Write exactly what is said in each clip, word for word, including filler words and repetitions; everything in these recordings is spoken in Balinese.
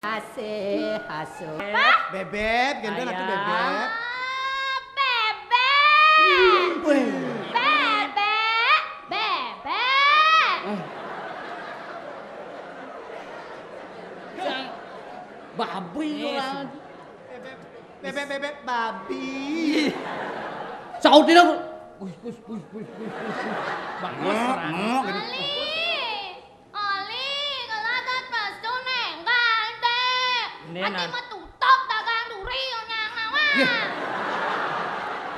Asih, asuh. Apa? Bebek, gendon atuh. Ayam. Bebek. Ah, bebek. Wih. Bebek, bebek. Ah. Babi. Bebek, bebek, bebek, babi. Saut ini aku. Wih, wih, wih, wih, wih, wih. Bagus. Ngok, serangan. Ngok, gitu. Oli, oli, kalau ada pesu nih, enggak ada. Ini ati nah. Mah tutup dagang duri, nyang nawa. Wih.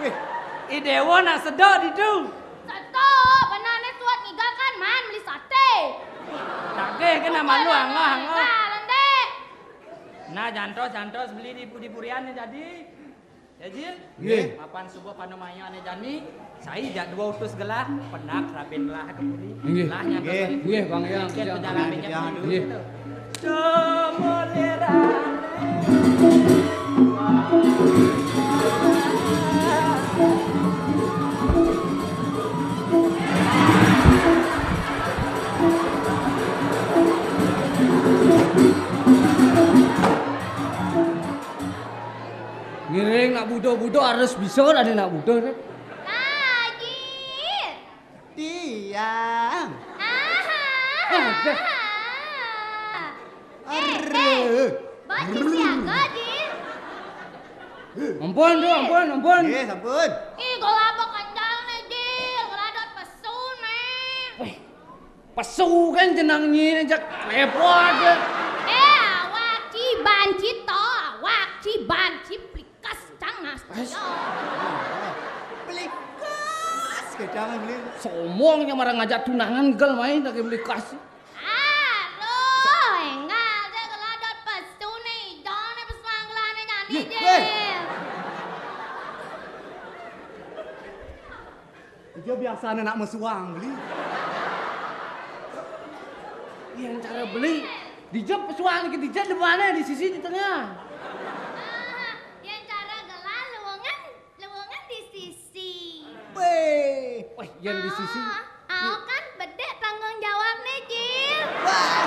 Wih. I Dewa nak sedok ditu. Sedok, benarnya suat ngiga kan, man, beli sate. Daging kan nama lu, angah, angah. Enggak, lendek. Nah, jantos, jantos beli di, di Purian nih jadi. Ya, Jil? Nggih. Mapan subuh panumaya ané jani, sai jak dua utus gelah, pendak rabin gelah ka puri. Nggih. Gelah nyantos. Nggih. Nggih, Bang Yang. Nggih, Bang Yang. Nggih. Ngiring nak budo-budo harus bisa ada nak budo, Rek. Kaji. Tiang. Aha. Ah, dah. Eh, eh. Aduh. Bocil siaga, Jil. Ampun, tuh, ampun, ampun. Nggih, sampun. Ih, gelapo kencang nih, Jil. Ngeladot pesu nih. Weh. Pesu kan jenang nyine jak repot ya. Eh, awak ci banci to, awak ci banci plikas cangas. Wes. Plikas, gedang beli. Somongnya marang ngajak tunangan gel main lagi plikas. Aduh, enggak ada geladot pesu nih, jangan nih pesu anggelane nyanyi, Jil. Ija biasane nak mesuang beli. Yang cara beli, dija pesuang ke dija di mana? Di sisi, di tengah. Ah, yang cara gelah luwengan, luwengan di sisi. Weh. Weh, yang di sisi. Ah, ah, kan bedek tanggung jawab nih, Jil. Wah.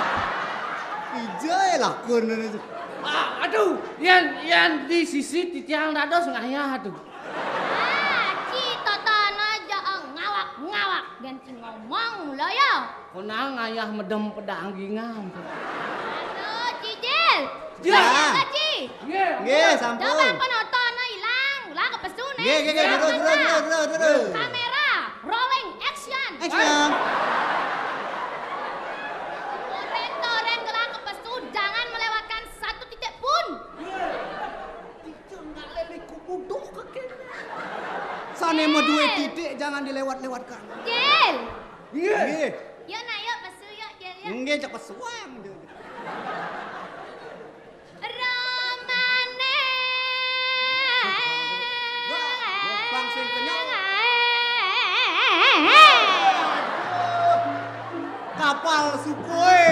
Ija ya lakon ini. Ah, aduh, yang, yang di sisi titiang dados ngayah tuh. Ah, ci totona aja, eh, ngawak-ngawak. Ganti ngomong mula ya. Konang ayah medem pedanggingan. Aduh, Cicil. Ya. Iya, Ci. Nggih. Nggih, sampun. Coba penonton ilang, ulah kepesu nih. Nggih, nggih, nggih, terus, terus, terus, terus, terus. Kamera, rolling, action. Action. Toren, toren, gelah kepesu, jangan melewatkan satu titik pun. Titik nggak lele kubudo kekene. Sane mah duwe titik, jangan dilewat-lewatkan. Jil. Nggih. Nggih. Yuk, nak, yuk, pesu, yuk, Jil, yuk. Nggih, cek pesuang. Romane. Wah, wah, bang sing kenyal. Kapal Sukhoi.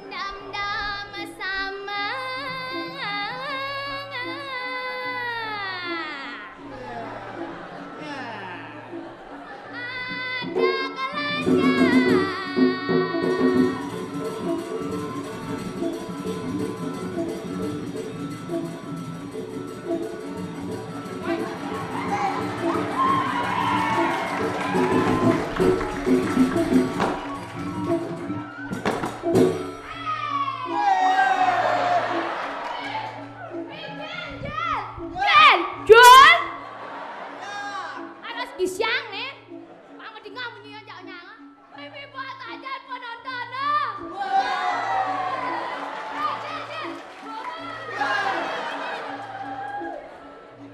Ndam-ndam sama. Ada kelanjang. Jul! Jul! Harus disiang, eh. Pang medingah munyi aja nyala. Mimpi buat aja penonton, ah. Eh, Jul, Jul.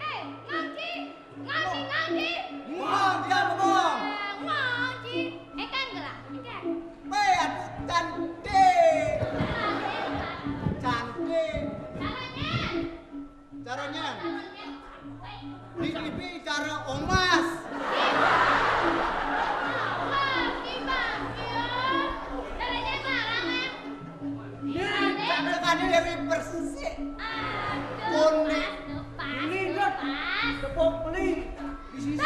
Eh, ngaji. Ngaji, ngaji. Ngong, dia ngong. Ngaji. Eh, kan gelah, kan? Weh, aku cantik. Cantik. Caranya? Caranya? Di T V cara omas. Omas, gimana, ya? Caranya ngarang, ya? Nih, cakep ada Dewi Persik. Aduh, kuning. Pas tuh, pas. Ini, tuh, Dot. Pas. Tepuk beli. Di sisi.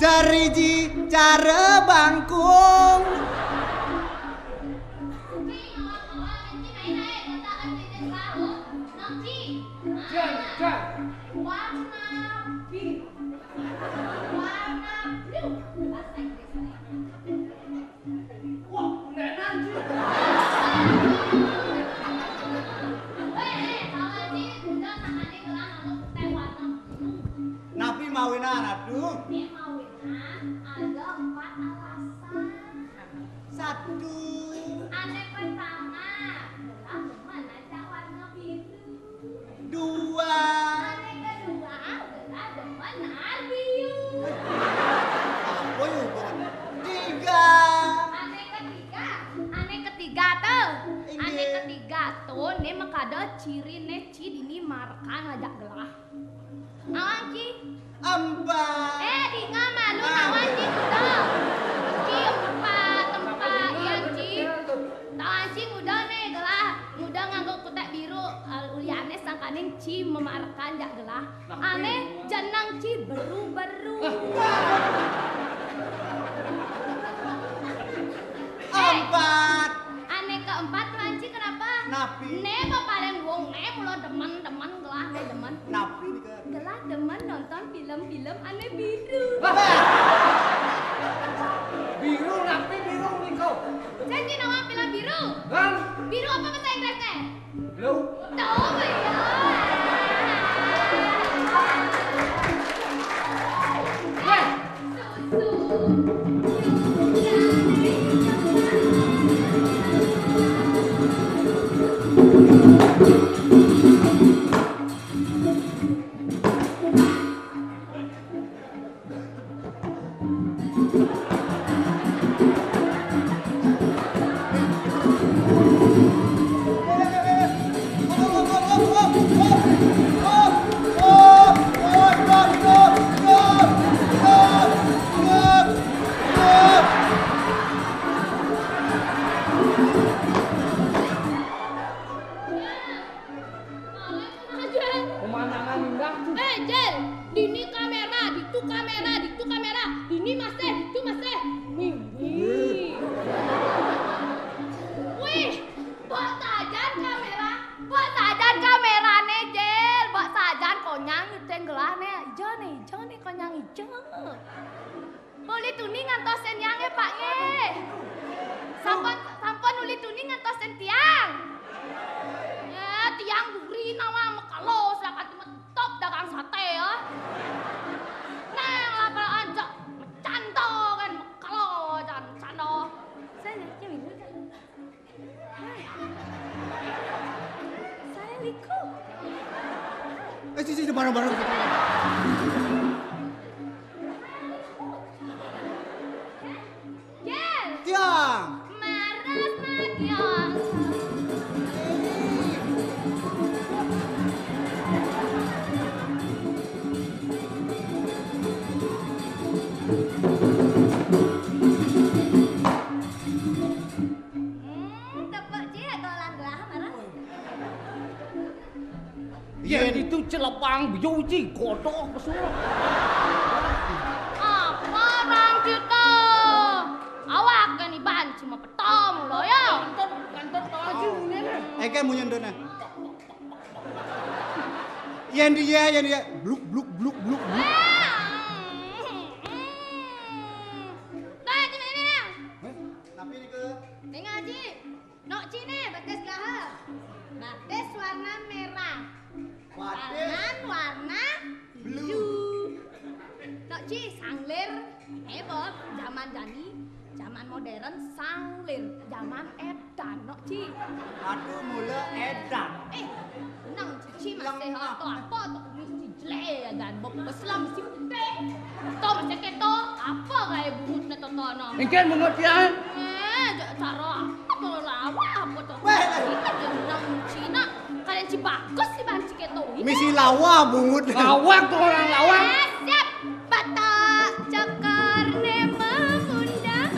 Dari ji cara bangkung. Jan, Jan. Warna biru. Warna biru. Bahasa Inggrisnya. Wah, kunenan sih. Wéh, kawan sih, udah sama nih gelang aku teh warna biru. Napi mawinan, aduh? Nih mawinan ada empat alasan. Satu. Anu pertama, gelang demen aja warna biru. Dua. Anu kedua, gelang demen air biru. Apa ya, Bang? Tiga. Anu ketiga, anu ketiga tuh. Inggih. Anu ketiga tuh, nih makada ciri nih, Ci, dini marekan ngajak gelah. Awan, Ci. Empat. Eh, dinga malu, ah, awan, Ci, udah. Ci, empat, empat, iya, Ci. Tawan, Ci, udah nih, gelah. Udah nganggo kutek biru. Eh, uliane sangkaning Ci memarekan jak gelah. Nah, ane jeneng Ci beru-beru. Eh. Empat. Ane keempat, Tawan, Ci, kenapa? Napi? Ne, paling wong ne mula demen-demen gelah, ne demen. Napi nika? Gelah demen nonton film-film ane biru. Wah. Biru, napi biru nika? Janji nama film biru. Hah? Biru apa bahasa Inggrisnya? Blue. Tahu ya. Weh. Pemandangan indah tuh. Eh, Jel, dini kamera, ditu kamera, ditu kamera, dini masih, ditu masih. Wih, wih. Wih, mbok sajan kamera, mbok sajan kamerane, Jel, mbok sajan konyang nyuting gelahne. Ijo ne, ijo ne, konyang ijo. Uli tuni ngantosin tiang nggih, Pak, nggih. Sampun, sampun uli tuni ngantosin tiang. Ya, tiang duri nawa mekelo, sedangkan metop dagang sate, ya. Nah, lapar aja, mecanto kan, mekelo, jan cando. Saya lihatnya bingung. Saya liku. Eh, sisi, bareng-bareng. Gel. Tiang. Maras madiang. Hmm, tepuk, Cik, golang gelah, marah. Yén itu celepang biu ci godok besul. Apa orang kita? Awak kan iban cuma petom lo ya. Kantut, kantut aja ngene. Eke munyen dene. Yén dia, yén dia. Bluk, bluk, bluk, bluk, bluk. Nah, ini, ini, nah. Hah? Napi nika? Ning, Aji. Nok Ci ne, batis gaha. Batis warna merah. Batis. Tangan warna blue. Nok Ci, sanglir. Eh, Bos, zaman jani, zaman modern, sanglir. Zaman edan, Nok Ci. Aduh, mula edan. Eh, nang Ci masih apa, apa, tok misi jelek ya, dan bok Islam misi putih. Tok masih keto, apa gaya bungut ne toto no? Engken bungut ya? Eh, cara apa to lawa apa to? Weh, weh. Ingat ya, nang Cina, kalian ci bagus sih, Bang, ci keto ini. Misi lawa bungut. Lawak tuh orang lawak. Eh, siap. Batak cakar ne mengundang.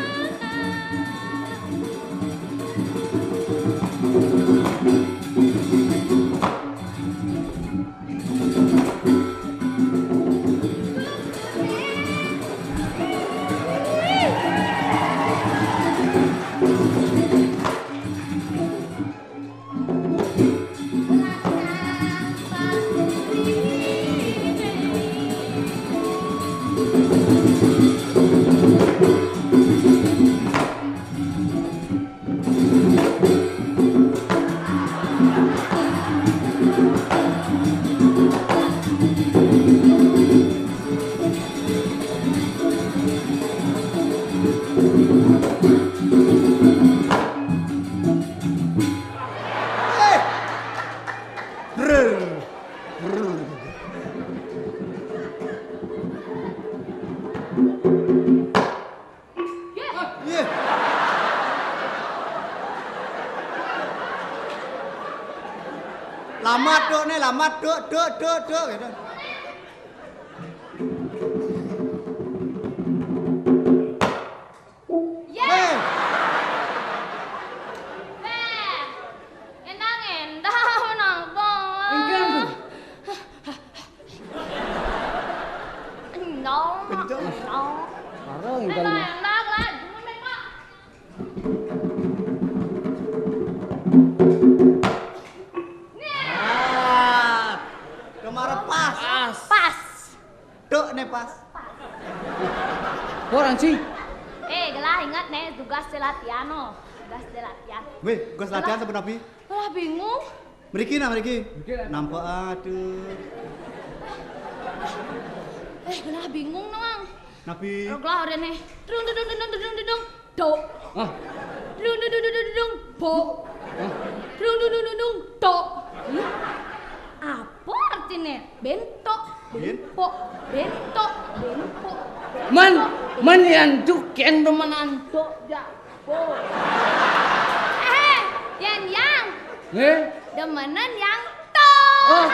Amat, duk, duk, duk, duk, gitu. Ya. Weh. Endah-endah menang bang. Engkang tu. Endah. Kencang. Endah. Parah engkang. Endah, endah lah. Ah, kemarin pas. Pas. Pas. Duk né pas. Orang sih. Eh, gelah ingat né tugas latihan no. Tugas latihan. Weh, tugas latihan sebenarnya. Gelah bingung. Mriki nah mriki. Mriki lah. Nampak aduh. Eh, gelah bingung no, Mang. Napi? Gelah ada né. Dung dung dung dung dung dung dung. Tok. Hah? Dung dung dung dung dung dung. Bok. Hah? Dung dung dung dung dung. Tok. Hmm? Apa artinya? Bentok, benpok, bentok, benpok. Men, men yan tu kén demen antuk jak. Bok. Eh, yan yang. Eh? Demenan yang tok. Oh.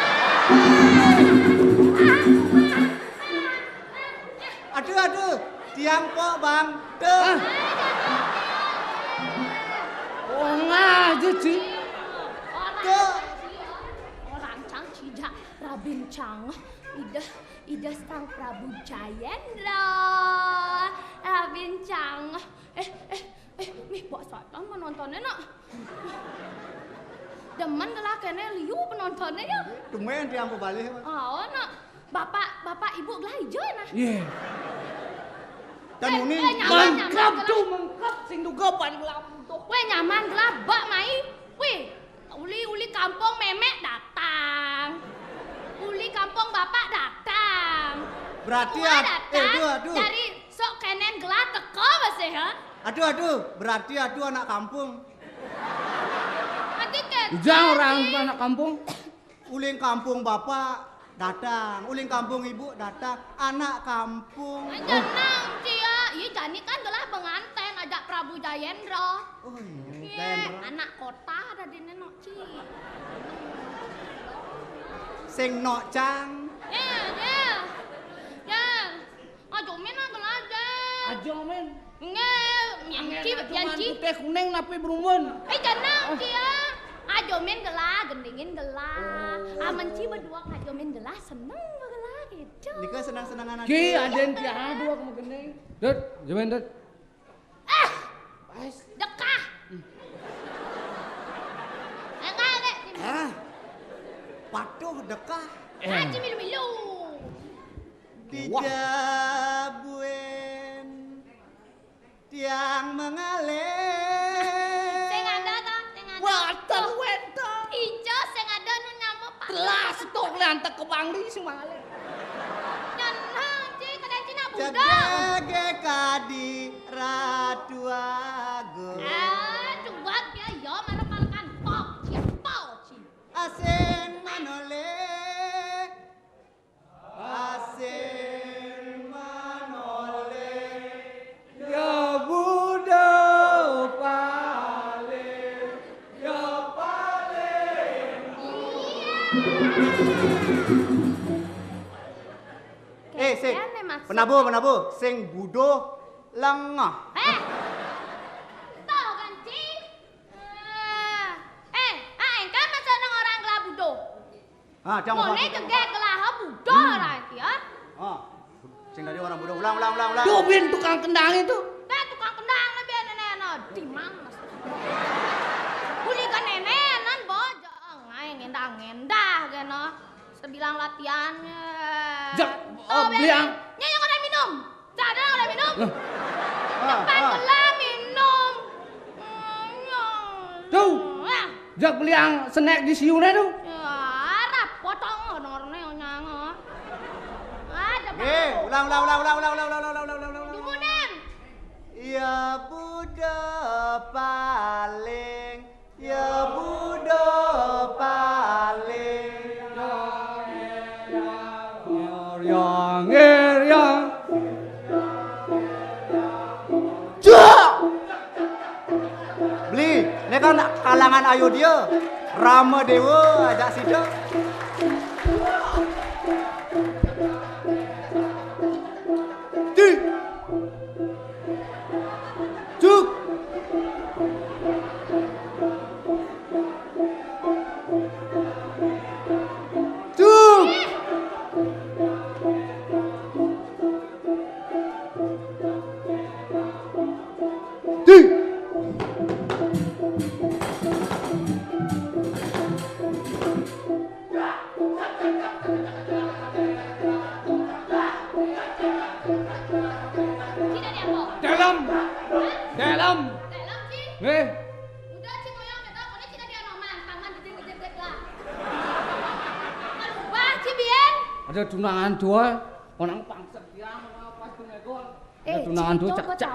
Aduh, aduh. Tiang pok, Bang. Tuh. Ah. Oh, ngaja, Ci. Tuh. Orang cang cijak rabin cang. Ida, ida sang Prabu Jayendra. Rabin cang. Eh, eh, eh, mih, bak satan menontonnya, nak. Demen gelah kéné liu penontonnya, ya. Tumben tiang pebalih, Mas. Oh, nak. Bapak, bapak ibu gelah ija, nah. Iya. Dan eh, muni eh, nyaman, nyaman, mengkep gelah. Tuh, mengkep sing duga pan gelah tuh. Weh, nyaman gelah bak mai. Weh, uli, uli kampung mémé datang. Uli kampung bapak datang. Berarti gua ad-, datang eh, aduh, aduh. Dari sok kénén gelah teka masih, ha? Aduh, aduh, berarti aduh anak kampung. Nanti ke Ujang orang anak kampung. Uling kampung bapak datang, uling kampung ibu datang, anak kampung. Janang, Ci, ya. Iya, jani kan gelah pengantin ajak Prabu Jayendra. Oh, iya, iya, Jayendra. Anak kota ada di neno, Ci. Sing nok cang. Ya, ya. Ya. Ajo men lah gelah. Ajo men. Nggih, yang ci, yang ci. Putih kuning napi berumun. Eh, janang, Ci, ya. Ajo men gelah, gendingin gelah. Oh. Amen ci berdua ajo men gelah, seneng gelah gitu. Nika senang-senangan aja. Ki, aden ci, aduh, aku mau gending. Dut, jaman, Dut. Ah! Pas. Dekah. Enggak, enggak. Ah. Patuh dekah. Ah, ci milu-milu. Wah. Dijabuin tiang mengalih. Sing ada ta? Sing ada. Wah, ten wénten. Ijo sing ada nu nyama Pak. Telas tok lantek ke Bangli sing mengalih. Nyenang, Ci, kena Cina budak. Jagage kadi Ratu Agung. Ah, cuak ya, ya, mana palekan pok, ya, pok, Ci. Asing manoleh. Asing manoleh, ya Buda paling, ya paling. Eh, sing. Penabu, penabu, sing buduh lengah. Eh, tau kan, Ci? Eh, eh, ah, engkau masa nang orang gelah buduh? Ah, cang. Boleh apa? Gegek gelah buduh lah, ya. Ah, sing tadi orang buduh. Ulang, ulang, ulang, ulang. Tuh, bin tukang kendang itu. Nah, tukang kendang nih, bin nenek, no. Timang. Uli ke nenek, nan, bo, jangan ngendah-ngendah, geno. Sebilang latihannya. Jak, oh, eh, beli ang- nyanyi orang minum. Cak ada orang minum. Loh. Depan ah, ah. Gelah minum. Tuh. Ah. Jak beli ang snack di siune tuh. Ya, arah potong orangnya nyang. Ada. Oke, ulang, ulang, ulang. Dumunan. Ya Buda paling Ya Buda paling. Yang, yang. Cak! Beli, ini kan kalangan ayu dia. Rama Dewa ajak sida. Eh. Udah, Ci, ngoyong, kata, kono Ci tadi ono mang, taman jejer-jejer lah. Kalau bah, Ci, biyen. Ada tunangan tua, orang pangsa dia, orang pas tuh negor. Ada tunangan tua, cak-cak.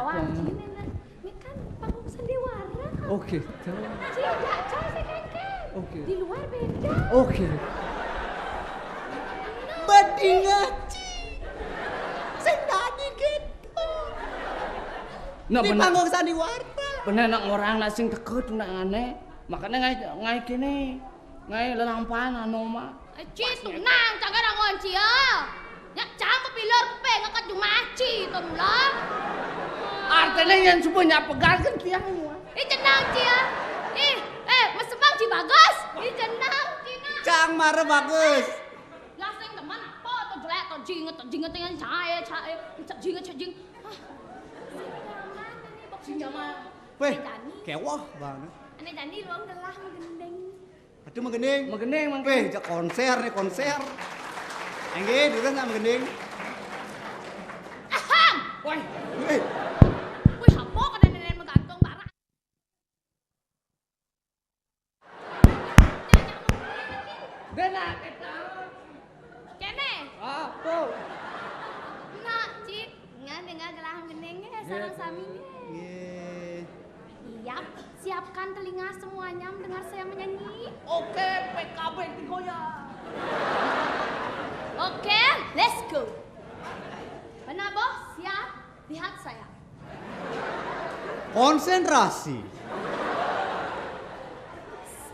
Ini kan panggung sandiwara. Oke. Ci, enggak, Ci, saya kan, kan. Oke. Di luar beda. Oke. Bedinga, Ci. Sing tadi gitu. Nah, di panggung sandiwara. Bener nak orang nak sing teka tunangane. Makanya ngai, ngai kene. Ngai lelampahan anu mah. Eh, Ci, tunang, cagar angon, Ci, ya. Nyak cang kepilor, kupe, ngeket jumaci, to mula. Artinya yang coba nyak pegal kan tiang ini, wah. Ih, jenang, Ci, ya. Ih, eh, mesebang, Ci, bagus. Ih, jenang, Ci, nah. Cang mara bagus. Lah, sing demen apa? To jelek, to jinget, to jinget dengan cae, cae. Cak jinget, cak jing. Ah. Sing nyaman. Weh, kewah banget. Ane jani luang gelah menggending. Aduh, menggending. Menggending, menggending. Weh, jak konser nih, konser. Enggak, dulu nak menggending. Ahem. Woi. Weh. Wih, apa kena nenek menggantung barang? Dena kita. Kene? Ah, tuh. Nak, Cik, ngan dengar gelah menggending ya, sarang sami ya. Nggih. Siap, siapkan telinga semuanya mendengar saya menyanyi. Oke, P K B tiga ya. Oke, let's go. Benar, Bos? Siap? Lihat saya. Konsentrasi.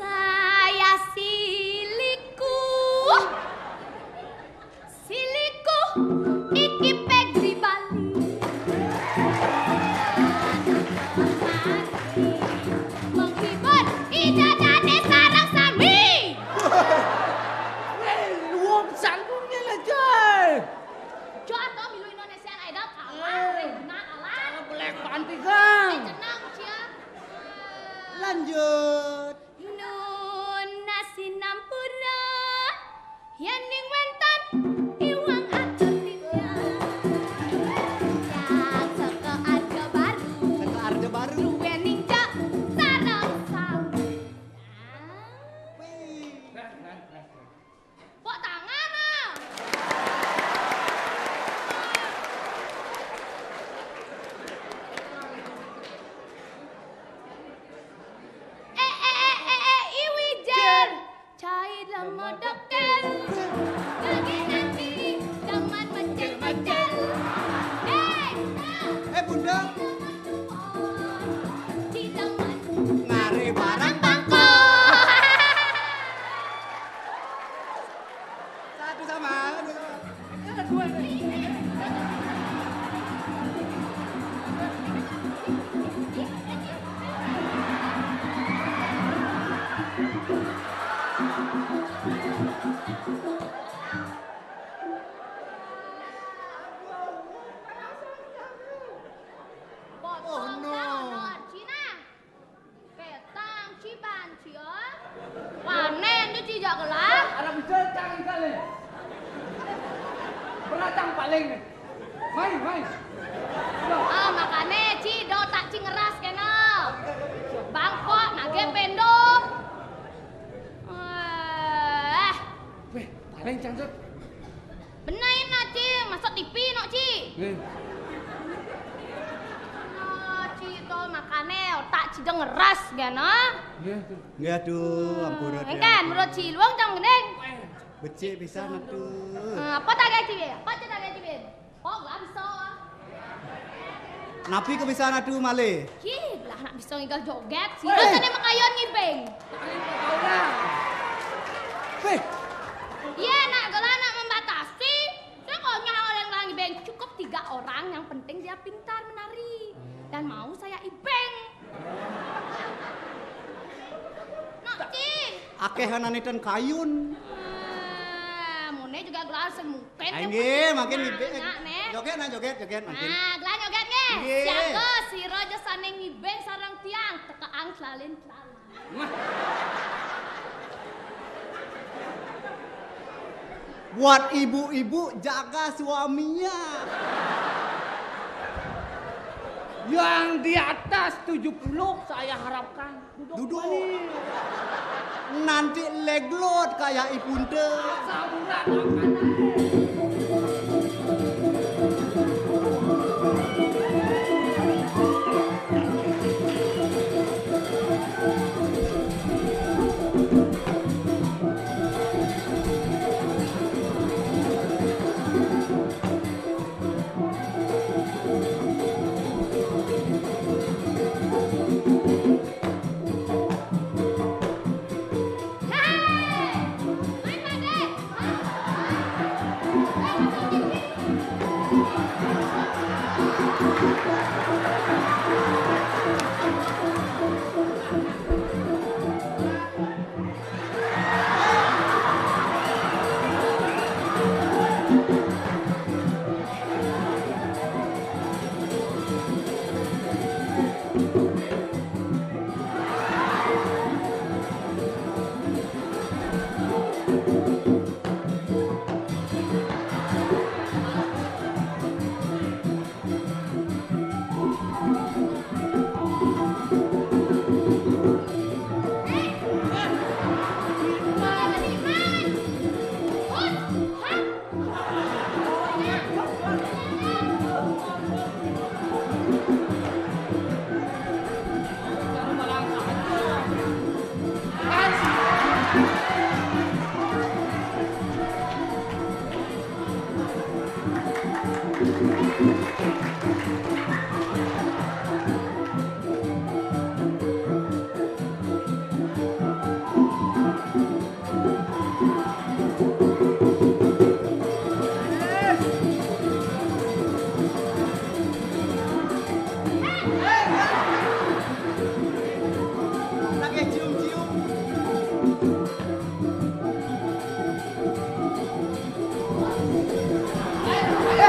Saya siliku. Siliku iki peg di Bali. Menghibur ida dane sarang sami. Weh, wong sangkungnya lah, Jay. Jo, atau milu Indonesia Idol kalah, eh, Regina kalah. Cara belek banti, Kang. Eh, jenang, Cia. Lanjut. Nun sinampura, yen ning wenten iwang atur tindak. Yang saka Arjo Baru. Saka Arjo Baru. Duwe ning cak sarang sami. Wih. Tepuk tangan, ah. Eh, eh, eh, eh, eh, iwi jer. Cai lama dokel. Lagi nanti zaman macam-macam. Eh, eh. Eh, Bunda. Di zaman. Ngari barang bangko. Satu sama, satu sama. Oh, no. Petang, Ci, banci, oh. Panen tu, Ci, jak gelah. Arep jejak kali. Penatang paling. Mai, mai. Ah, makane, Ci, do tak Ci ngeras kena. Bangkok, nage pendo. Eh. Weh, paling cangcut. Bener, Ci, masuk T V, no, Ci. Nggih. No, Ci, to makane otak Ci dong ngeras, gak, no? Nggih, tuh. Nggih, aduh, ampun, aduh, engkan, ampun. Menurut Ci, luang cang gendeng. Becik pisan, aduh. Eh, apa tak gaji, Ci? Apa tak gaji, Ci? Oh, gak bisa. Napi kok bisa, aduh, malih? Ki, lah, nak bisa ngigal joget. Sira sene makayon ngibing. Weh. Iya, nak, gelah nak membatasi. Saya konyol orang lagi band. Cukup tiga orang, yang penting dia pintar menari. Dan mau saya ibeng. Nak, Ci. Akeh anane ten kayun. Ah, mone juga gelar sing mungkin. Ayo, nggih, makin ibeng. Nak, neh. Joget, nah, joget, joget, makin. Nah, gelar joget, nggih. Nggih. Siaga, sira aja sane ngibeng sareng tiang. Tekeang slalin slalin. Buat ibu-ibu, jaga suaminya. Yang di atas tujuh puluh saya harapkan duduk. Duduk. Manis. Nanti leglot kayak ipunte. Saburan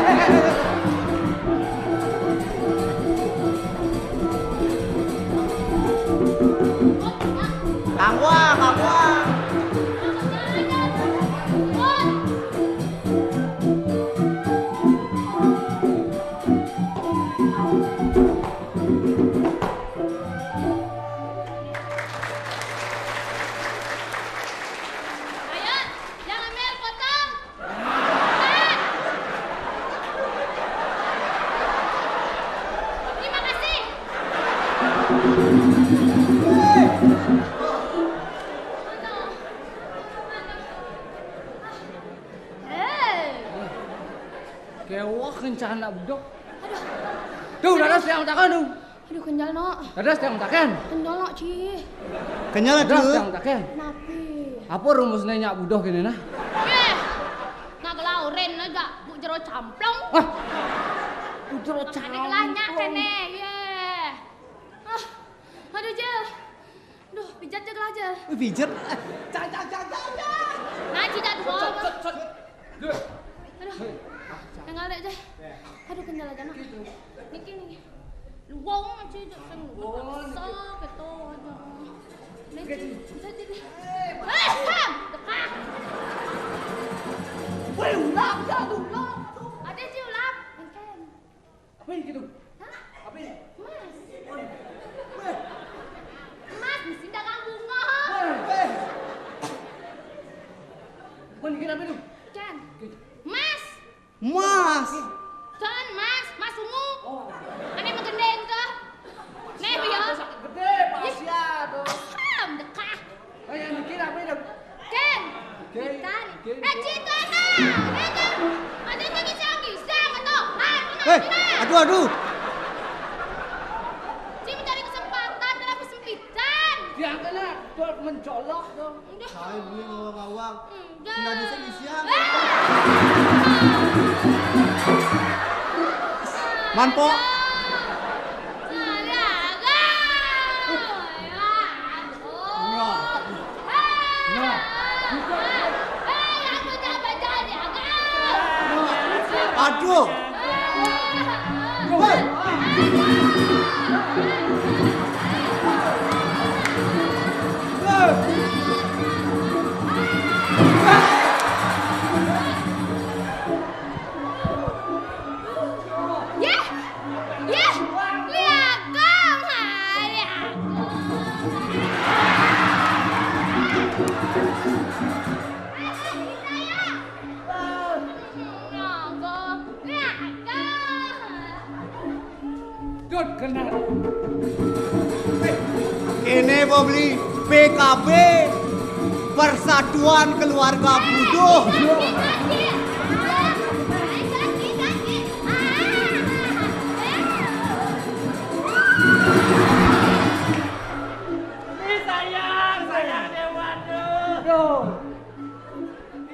makan aja. Kang Wang, Kang Wang. Ayo, yang ambil foto. Terima kasih. Hei. Kewak kencana bedok. Aduh. Tuh, dadas yang takon tuh. Aduh, kenyal, Nok. Dadas yang takon. Kenyal, Nok, Ci. Kenyal, dadas yang takon. Napi? Apa rumusnya nyak budoh gini, nah? Eh, nak gelaurin aja, bu jero camplong. Ah, bu jero camplong. Ada gelanya kene, ye. Ah, aduh, Jel. Duh, pijat aja lah, Jel. Wih, pijat. Eh, cak, cak, cak, cak, cak. Nah, Ci, cak, cak, cak, cak. Aduh, tinggal deh, Jel. Aduh, kenyal aja, Nak. Niki, niki. Luwung aja, Jel. Kan luwung. Sok, gitu aja. Niki, bisa jadi. Eh, Ham! Dekah. Wih, ulap, jatuh, ulap. Aduh. Ada, Ci, ulap. Engken. Apa gitu? Hah? Apa? Emas. Weh. Emas, mesin dagang bunga. Weh. Bukan bikin apa tuh? Ken. Emas. Emas. Ken, emas, emas ungu. Oh. Ane megendeng tuh. Nih, ya. Gede, Pak Sia tuh. Ham, dekah. Ayo, mikir apa itu? Ken. Ken. Ikan. Ken. Eh, Ci, itu apa? Eh, Ken. Ada yang bisa, bisa, betul. Hai, betul, eh, sini. Aduh, aduh. Ci mencari kesempatan dalam kesempitan. Dia kena dot mencolok dong. Udah. Saya beli ngawang-ngawang. Enggak. Nggak bisa disiang. Eh. Manpo. Saya, enggak. Aduh. Yeh! Yeh! Lia! Kenal. Ini Bobli, P K B, Persatuan Keluarga Buduh.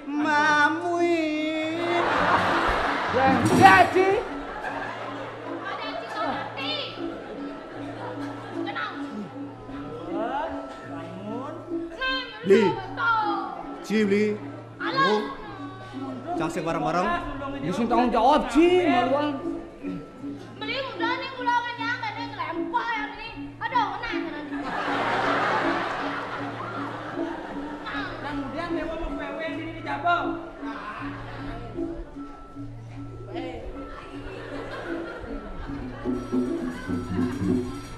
Mamui. Jadi. Beli. Ci, Beli. Oh. Cang sing bareng-bareng. Ini sing tanggung jawab, Ci, maluan. Beli udah nih ulangannya, ada yang ngelempar yang ini. Aduh, kena, kena. Nang udah dewa mau pewe ini di jabang.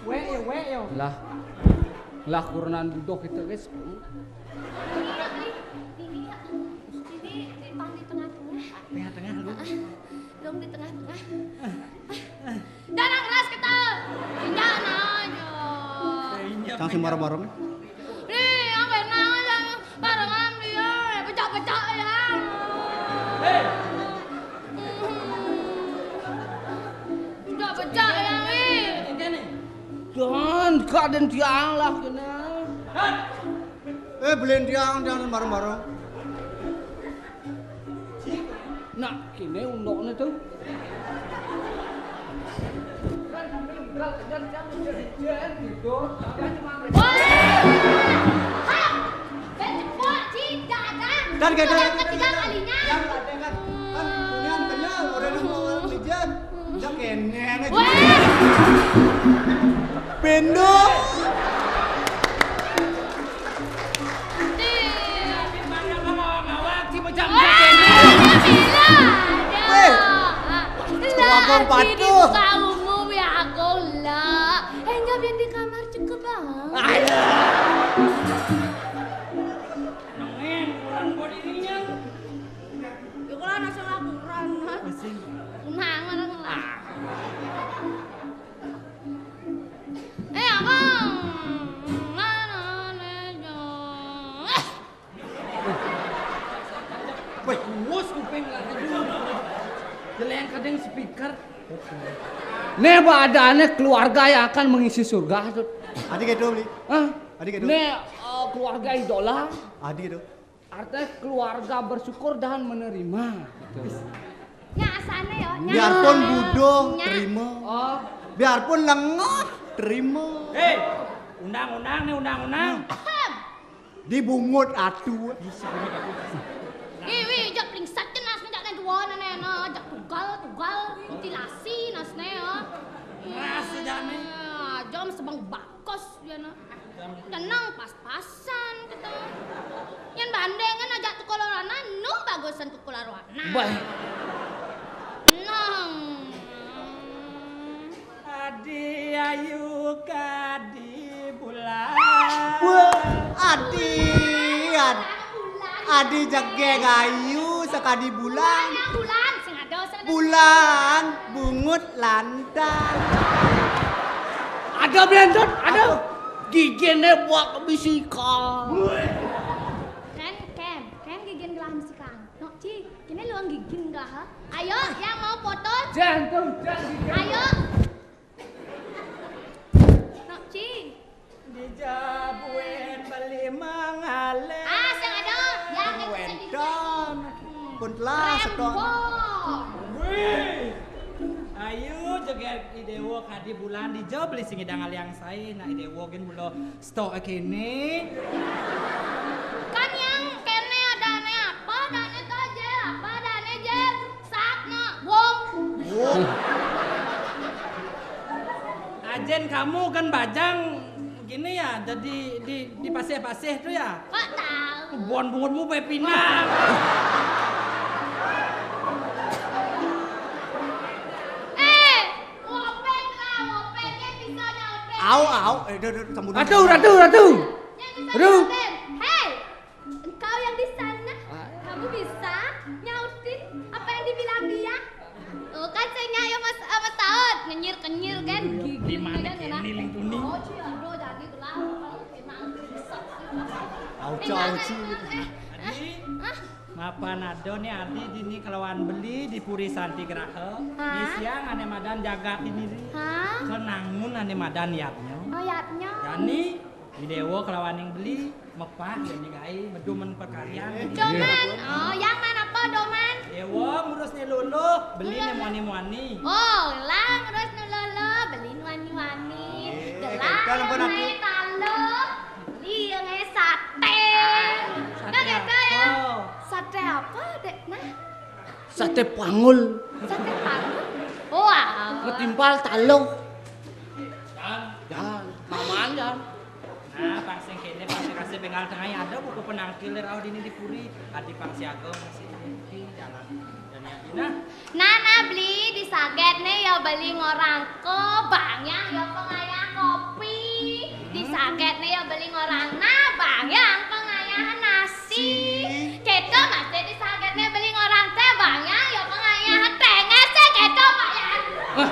Wek ya, wek ya. Lah. Lah kurenan budoh kita, guys. Ini, ini, ini, ini di tengah-tengah. Tengah-tengah lu. Dong di tengah-tengah. Jangan keras kita. Injak nanya. Cang sing bareng-bareng. Nih, yang benar aja. Barengan dia, pecah-pecah ya. Hei. Pecah-pecah ya, nih. Jangan, gak ada yang dialah, kena. Eh, beliin tiang, jangan bareng-bareng. Nah, kene undokne tuh. Wah! Hah! Kan ketiga kalinya. Yang kan, kan kenyal, orang yang mau lijan. Cak kene aja. Wah! Pendo. Weh, aku patuh. Kamu ya aku lah. Enggak, biar di kamar cukup, Bang. Ayo. Nengeng, kurang bodinya. Ya kalau nasi laporan, Mas. Pusing. Unang, unang lah. Eh, Abang. Mana, mana, mana? Weh, kuwus kuping lagi dulu. Jeleng kadang speaker. Nih, Pak, ada aneh keluarga yang akan mengisi surga tuh. Adik itu, Beli. Hah? Adik itu. Nih, eh, keluarga idola. Adik itu. Artinya keluarga bersyukur dan menerima. Nya asane yo, nya. Biarpun budoh, terima. Oh. Biarpun lengah, terima. Hei, undang-undang nih, undang-undang. Ahem. Dibungut atu. Ih, wih, jak plingsat nas, jak nang tuan, nene, jak tugal, tugal, ventilasi nas ne, ya. Ras, jane. Jom sebang bakos, ya, nah. Tenang, pas-pasan, kata. Yang bandingan aja tuh kalau rana, nu bagusan tuh kalau rana. Bah. Nang. Adi ayu kadi bulan. Wah, adi, ad-, adi jegeg ayu sakadi bulan. Bulan yang bulan, sing ada, sing ada. Bulan bungut lantang. Ada, Brandon, ada. Apa? Gigine buat bisikan. Ken, Ken, Ken gigin gelah bisikan. Nok, Ci, kene luang gigin gelah, ha? Ayo, yang mau foto. Jangan tuh, jangan gigin. Ayo. Nok, Ci. Dijabuen beli mangale. Ah, sing ada. Ya, itu sing dijabuen. Pun telah seton. Wih. Ayo, joget idewo kadi bulan dijo beli sing idang aliang sae. Nah, idewo gen bulo stok kene. Kan yang kene adane apa? Adane to, Jel. Apa adane, Jel? Sakna, wong. Wong. Ajen kamu kan bajang gini ya, jadi di, di pasir-pasir tuh ya. Kok tahu? Bon bungutmu pepinang. Eh, wopeng lah, wopeng yang bisa nyautin. Au, au, eh, duh, duh, sambut. Ratu, ratu, ratu. Yang bisa nyautin. Hei, engkau yang di sana, kamu bisa nyautin apa yang dibilang dia? Oh, kan saya nyak ya, Mas, eh, Mas Taut, ngenyir-kenyir kan, gigi. Adi, mapan ada né Adi dini kelawan beli di Puri Santi Graha. Hah? Né siang ané madan jagat dini. Hah? Kenangun ané madan yatnya. Oh, yatnya. Jani, di déwa kelawan ning beli, mepah jani gaé, bedumen perkaryan. Doman, oh, yang mana apa, Doman? Déwa ngurus né luluh, beli né muani-muani. Oh, lah ngurus né luluh, beli muani-muani. Gelah, ampun, Adi. Taluh, beli yang saté. Nah, gitu ya. Saté apa, Dek? Nah. Saté pangul. Saté pangul? Wah. Ngetimpal taluh. Dan, dan, maman, dan. Nah, pang sing kéné, pang sing kasih bengal tengah ada buku penangkil rauh dini di puri. Adi pang siaga masih di jalan. Dan ya, nah. Nah, nah, beli di sagét né ya beli ngorang ke banyak ya pengayah kopi. Di sagét né ya beli ngorang nah banyak pengayah nasi. Kita masih di sagét né beli ngorang téh banyak ya pengayah tengah sih kita bayar. Wah,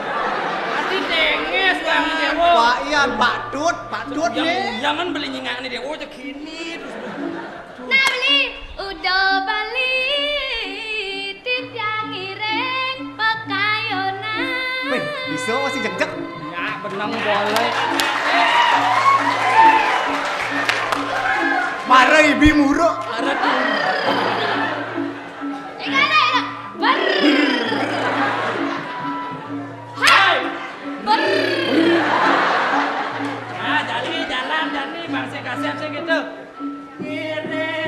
ati tengah suang déwa. Pak Ian, Pak Tut, Pak Tut né. Jangan beli nyingak né déwa cekini terus. Nah, beli udah beli titiang ngiring pekayonan. Wih, bisa masih jek-jek. Ya, benang boleh. Mara ibi muruk. Ada tuh. Enggak ada, enggak. Ber. Hai. Ber. Nah, jadi jalan, jadi bangsa kasep sih gitu. Ngiring.